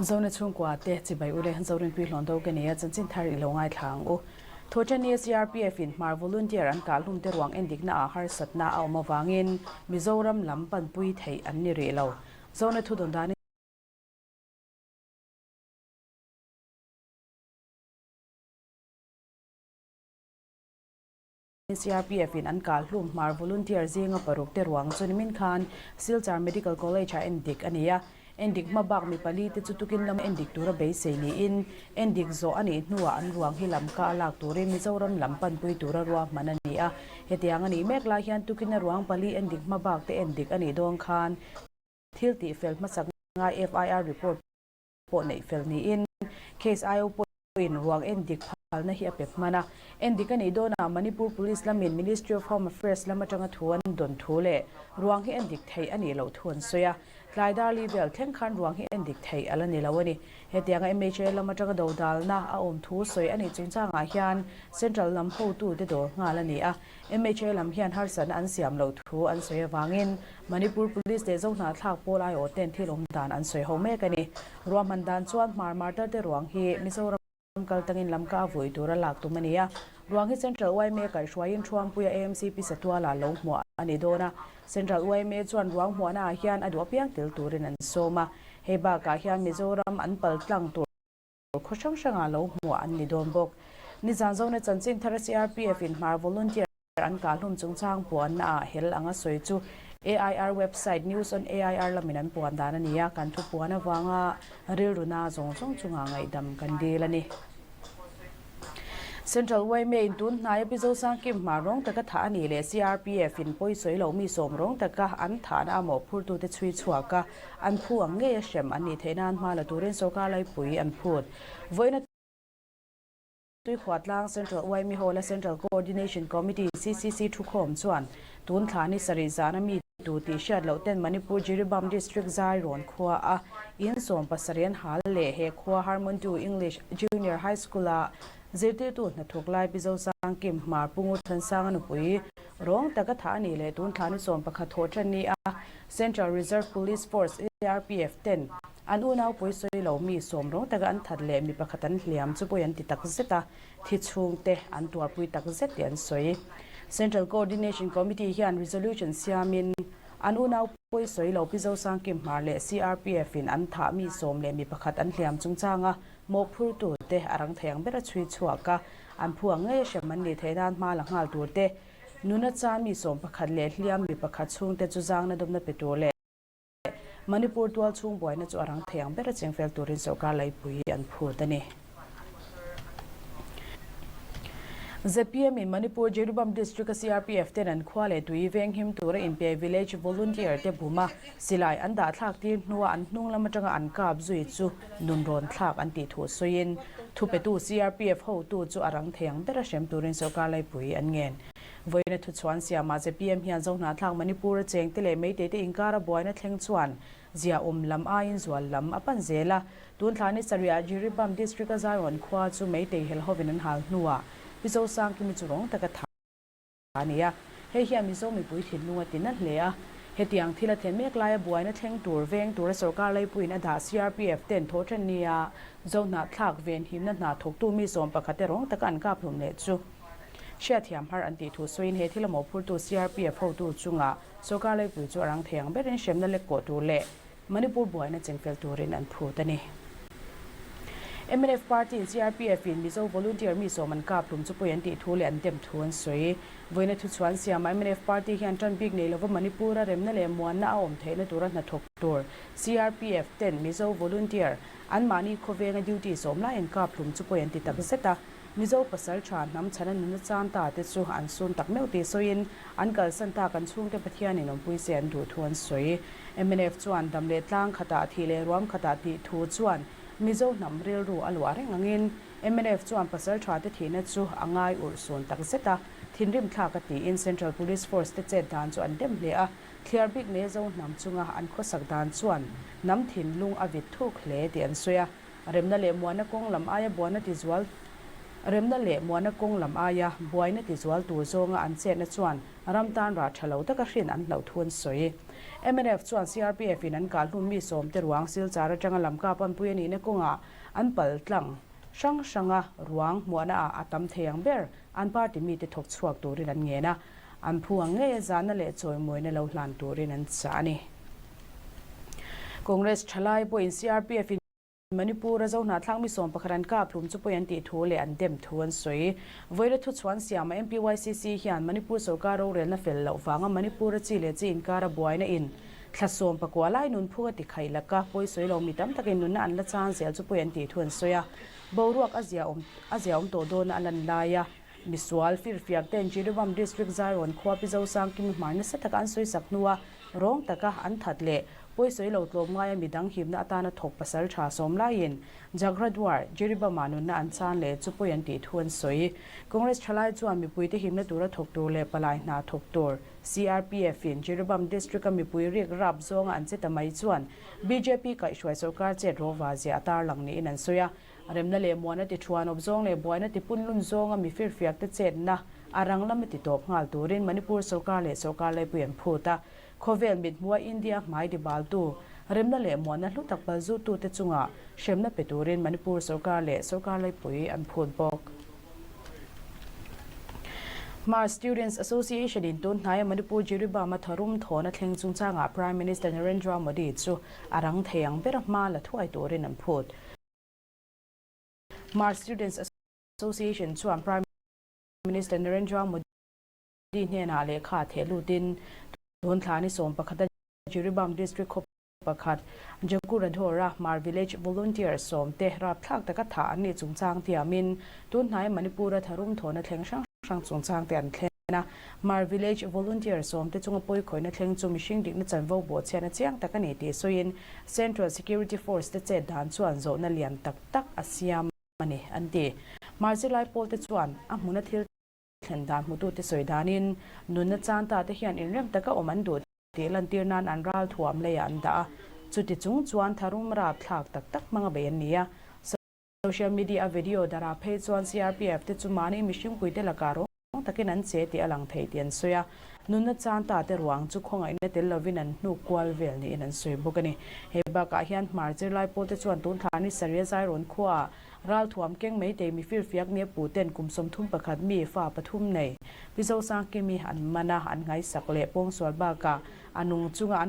Zona chhungkua te chibai ule Zorinpui Hlawndo ka nia chanchin thar i lo ngaithla ang u. Thawhṭanni CRPF in Hmar Volunteer an kahhlum te ruang endikna ah harsatna a awm avangin Mizoram lam panpui theih an ni rih lo. Zona thudawn danin CRPF in an kahhlum Hmar Volunteer zinga paruk te ruang chu nimin khan Silchar Medical College ah endik a ni a. Endik hma bak mi pali te chu tukin lama endik tura beisei niin endik zawh a nih hnuah an ruang hi lamka a lak turin Mizoram lam panpui tura ruahman a ni a. Hetiang a nih mek lai hian tukina ruang pali endik hma bak te endik a nih dawn khan thil tihfel hmasak ngai FIR report pawh neih fel niin case IO pawhin ruang endik phalna hi a pe hman a. Endik a nih dawnah Manipur Police lamin Ministry of Home Affairs lam atanga thu an dawn thu leh ruang hi endik theih a nih loh thu an sawi a. Tlai Darli vel thleng khan ruang hi endik theih a la ni lo a ni. Hetianga MHA lam atanga dodalna a awm thu sawi a nih chungchangah hian Central lam hotute dawr nghal a ni a. MHA lam hian harsatna an siam loh thu an sawi avangin Manipur Police leh Zohnahthlak pawl aiawh ten thil awm dan an sawi ho mek a ni. Ruahman dan chuan Hmar Martar te ruang hi Mizoram kal tangin lamka a vui tura lak tum a ni a. Ruang hi Central yma kaihhruaiin Thuampuia AMC Pi Satuala lo hmuah a ni dawn a. Central yma chuan ruang hmuahna ah hian a duh apiang tel turin an sawm a. Hei bakah hian Mizoram an pal tlang tur khaw hrang hrangah lo hmuah an ni dawn bawk. Nizan Zone chanchin thar CRPF in Hmar Volunteer an kahhlum chungchang puanna ah hel anga sawi chu AIR website News on AIR lamin an puan dan a ni a, kan thu puan avanga rilru na zawng zawng chungah ngaihdam kan dil a ni. Central yma in tun hnaia Pi Zosangkim hma rawng taka thah a nih leh CRPF in pawisawi lo mi sawm rawng taka an thahna a mawhphurtute chhui chhuak a, an phu ang ngei a hrem an nih theih nan hma la turin sorkar laipui an phut. Vawiina Tuikhuatlang Central yma Hall-a Central Coordination Committee, CCC, thukhawm chuan tun thla ni sarih zana mi tu tih hriat loh ten Manipur Jiribam District Zairawn khua a in 70 an hal leh he khua Harmontu English Junior High School-a zirtirtu hnathawk lai Pi Zosangkim Hmar Pu Ngurthansanga nupui rawng taka thah a nih leh tun thla ni 11 thawh ṭan ni a Central Reserve Police Force, CRPF, ten an unau pawisawi lo mi sawm rawng taka an that leh mi pakhat an hliam chu pawi an ti tak zet a, thi chhungte an tuarpui tak zet tih an sawi. Central Coordination Committee hian resolution siamin an unau pawisawi lo Pi Zosangkim Hmar leh CRPF in an thah mi sawm leh mi pakhat an hliam chungchanga mawhphurtu te a rang thei ang ber a chhui chhuak a, an phu ang ngei a hrem an nih theih nan hma la nghal tur te, nuna chan mi 11 leh hliam mi pakhat chhungte chu zangna dawmna pe tur leh Manipur tual chhung buaina chu a rang thei ang ber a chengfel turin sorkar laipui an phut a ni. Zpm in Manipur Jiribam District a CRPF ten an khua leh tui venghim tura inpe village volunteer te buma silai an dah thlak tir hnua an hnung lam atanga an kap zui chu nun rawn thlak an tih thu sawiin thupetu CRPF hotu chu a rang thei ang ber a hrem turin sorkar laipui an ngen. Vawiina thuchhuan siamah zpm hian Zohnahthlak Manipur a chengte leh Meitei te inkara buaina thleng chuan ziaawm lam aiin zual lam a pan zel a. Tun thla ni sarihah Jiribam District a Zaiawn khua chu Meitei hel hovin an hal hnuah Pi Zosangkimi chu rawng taka tha a ni a. Hei hian Mizo mipui thinlung a ti na hle a. Hetiang thil a thlen mek laia buaina thleng tur veng tura sorkar laipuiin a dah CRPF ten thawhṭan nia Zohnahthlak venhimna hna thawktu mi 11 te rawng taka an kap hlum leh chu Hriatthiam har an tih thu sawiin he thil a mawhphurtu CRPF hotu chungah sorkar laipui chu a rang thei ang berin hremna lek kawh tur leh Manipur buaina chengfel turin an phut a ni. Mnf party in CRPF in Mizo volunteer mi sawm an kap hlum chu pawi an tih thu leh an dem thu an sawi. Vawiina thuchhuan siamah mnf party hian tan bik nei lova Manipur-a remna leh muanna a awm theihna tura hnathawk tur CRPF ten Mizo volunteer anmahni khawvenga duty sawm lai an kap hlum chu pawi an ti tak zet a. Mizo pasal tha hnam chhana nuna chan ta te chu an sun tak meuh tih sawiin an kalsan tak an chhungte Pathianin awmpui se an duh thu an sawi. Mnf chuan dam leh tlang khatah thih leh ruam khatah tih thu chuan Mizo hnam rilru a luah reng angin mnf chuan pasal tha te thihna chu a ngai urh sun tak zet a, thinrim thlak a tiin Central Police Force te chet dan chu an dem hle a, thliar bik nei Zo hnam chunga an khawsak dan chuan hnam thinlung a vit thuk hle tih an sawi a. Remna leh muana kawng lam aia buaina tizual Remna leh muana kawng lam aia buaina tizual tur zawnga an chetna chuan ram tan rah tha lo taka hrin an hlauh thu an sawi. Mnf chuan CRPF in an kahhlum mi sawmte ruang Silchar atanga Lamka panpui a nihna kawngah an pal tlang hrang hranga ruang hmuahna ah a tam thei ang ber an party mite thawk chhuak turin an ngen a, an phu ang ngeia zahna leh chawimawina lo hlan turin an chah a ni. Congress thalai pawhin CRPF in Manipur a Zohnahthlak mi 11 an kap hlum chu pawi an tih thu leh an dem thu an sawi. Vawiina thuchhuan siama MPYCC hian Manipur sorkar rorelna fel loh vanga Manipur a chi leh chi inkara buaina in thla 19 lai nunphung a ti khaih laka pawi sawi lo mi tam takin nunna an la chang zel chu pawi an tih thu an sawi a. Boruak a ziaawm a ziaawm tawh dawna a lan laia misual firfiak ten Jiribam District Zairawn khua Pi Zosangkimi hmar nasa taka an sawisak hnua rawng taka an that leh Pawisawi lo tlawm ngaia midang himna atana thawk pasal tha sawm laiin Jagradwar, Jiribama nunna an chan leh chu pawi an tih thu an sawi. Congress thalai chuan mipuite himna tura thawk tur leh palai hna thawk tur CRPF in Jiribam District a mipui rik rap zawnga an che ta mai chuan bjp kaihhruai sorkar chet rawva zia a tarlang niin an sawi a. Remna leh muana ti thuanawp zawng leh buaina ti punlun zawnga mi firfiak te chetna a rang lama ti tawp nghal turin Manipur sorkar leh sorkar laipui an phut a. Khawvel mithmua India hmai tibaltu, remna leh muanna hlu tak palzutute chunga hremna pe turin Manipur sorkar leh sorkar laipui an phut bawk. Hmar Students Association in tun hnaia Manipur Jiribam-a tharum thawhna thleng chungchangah Prime Minister Narendra Modi chu a rang thei ang bera hma la thuai turin an phut. Hmar Students Association chuan Prime Minister Narendra Modi hnenah lehkha theh lutin tun thla ni 11 a Jiribam District khaw pakhat Jakuradhora Hmar Village Volunteer sawmte rapthlak taka thah an nih chungchang tiamin tun hnaia Manipur-a tharum thawhna thleng hrang hrang chungchangte an thlen a. Hmar Village Volunteer sawmte chunga pawikhawihna thleng chu mihring dikna chanvo bawhchhiatna chiang tak a ni tih sawiin Central Security Force te chet dan chuan zawhna lian tak tak a siam a ni an ti. Hmar zirlai pawlte chuan a hmuna thil Thlen dan hmutute sawi danin nunna chan ta te hian inrem taka awm an duh tih lantir nan an ral thuam leiah an dah a, chuti chung chuan tharum rap thlak tak tak hmanga bei an ni a. Social media a video darah phei chuan CRPF te chu mahni mihringpuite lakah rawng takin an che tih a lang thei tih an sawi a, nunna chan ta te ruang chu khawngaihna tel lovin an hnuk kual vel niin an sawi bawk a ni. Hei bakah hian hmar zirlai pawlte chuan tun thla ni sarih a zairawn khuaah Ralthuam keng meitei mifirfiak nia puten kum 31 mi fa pathum nei Pi Zosangkimi an man a, an ngaihsak leh pawngsual bakah a nung chunga an.